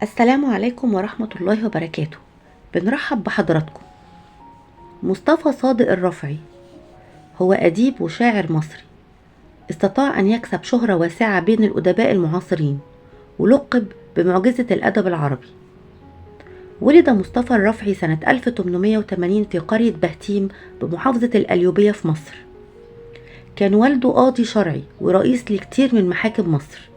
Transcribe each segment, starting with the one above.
السلام عليكم ورحمة الله وبركاته. بنرحب بحضراتكم. مصطفى صادق الرافعي هو أديب وشاعر مصري، استطاع أن يكسب شهرة واسعة بين الأدباء المعاصرين، ولقب بمعجزة الأدب العربي. ولد مصطفى الرافعي سنة 1880 في قرية بهتيم بمحافظة القليوبية في مصر. كان والده قاضي شرعي ورئيس لكتير من محاكم مصر.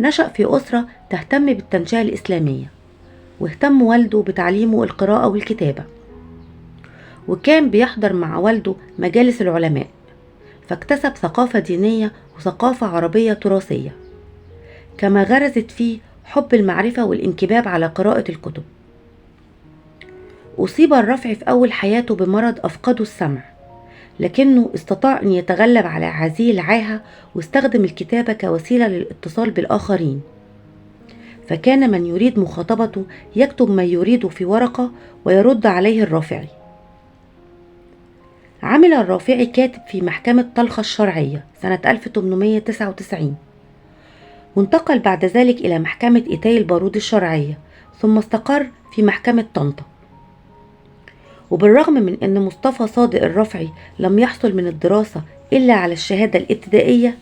نشأ في أسرة تهتم بالتنشئة الإسلامية، واهتم والده بتعليمه القراءة والكتابة، وكان بيحضر مع والده مجالس العلماء، فاكتسب ثقافة دينية وثقافة عربية تراثية، كما غرزت فيه حب المعرفة والانكباب على قراءة الكتب. أصيب الرافعي في أول حياته بمرض أفقده السمع، لكنه استطاع أن يتغلب على هذه العاهة واستخدم الكتابة كوسيلة للاتصال بالآخرين، فكان من يريد مخاطبته يكتب ما يريده في ورقة ويرد عليه الرافعي. عمل الرافعي كاتب في محكمة طلخة الشرعية سنة 1899، وانتقل بعد ذلك إلى محكمة إيتاي البارود الشرعية، ثم استقر في محكمة طنطا. وبالرغم من أن مصطفى صادق الرافعي لم يحصل من الدراسة إلا على الشهادة الابتدائية،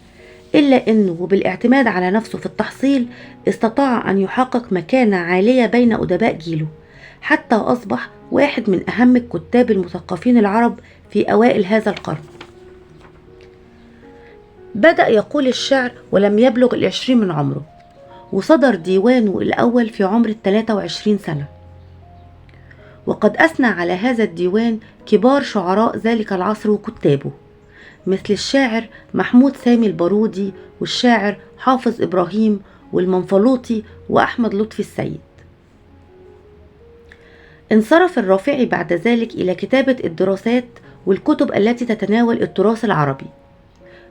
إلا أنه وبالاعتماد على نفسه في التحصيل استطاع أن يحقق مكانة عالية بين أدباء جيله، حتى أصبح واحد من أهم الكتاب المثقفين العرب في أوائل هذا القرن. بدأ يقول الشعر ولم يبلغ 20 من عمره، وصدر ديوانه الأول في عمر 23 سنة، وقد أثنى على هذا الديوان كبار شعراء ذلك العصر وكتابه، مثل الشاعر محمود سامي البارودي، والشاعر حافظ إبراهيم، والمنفلوطي، وأحمد لطفي السيد. انصرف الرافعي بعد ذلك إلى كتابة الدراسات والكتب التي تتناول التراث العربي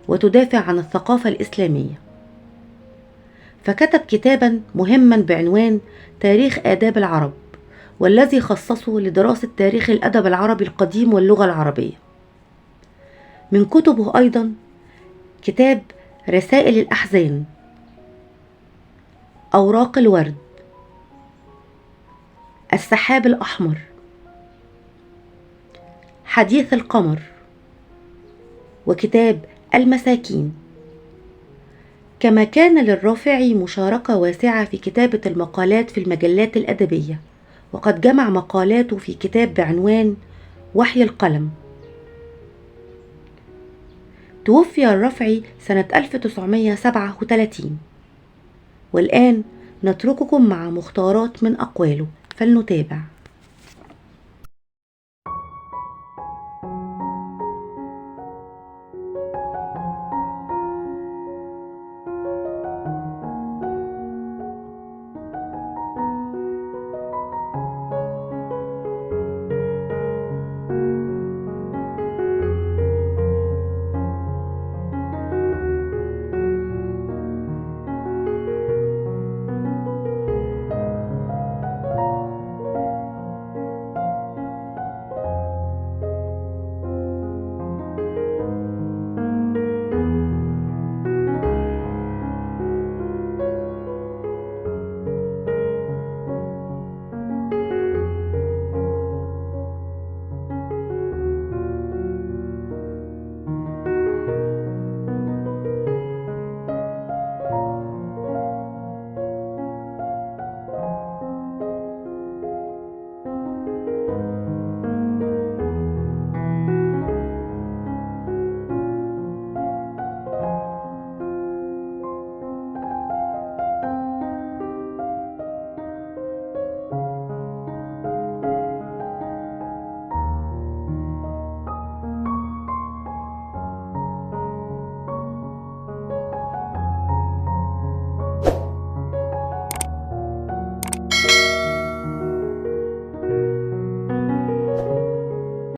وتدافع عن الثقافة الإسلامية، فكتب كتابا مهما بعنوان تاريخ آداب العرب، والذي خصصه لدراسة تاريخ الأدب العربي القديم واللغة العربية. من كتبه أيضا كتاب رسائل الأحزان، أوراق الورد، السحاب الأحمر، حديث القمر، وكتاب المساكين. كما كان للرافعي مشاركة واسعة في كتابة المقالات في المجلات الأدبية، وقد جمع مقالاته في كتاب بعنوان وحي القلم. توفي الرافعي سنة 1937، والآن نترككم مع مختارات من أقواله، فلنتابع.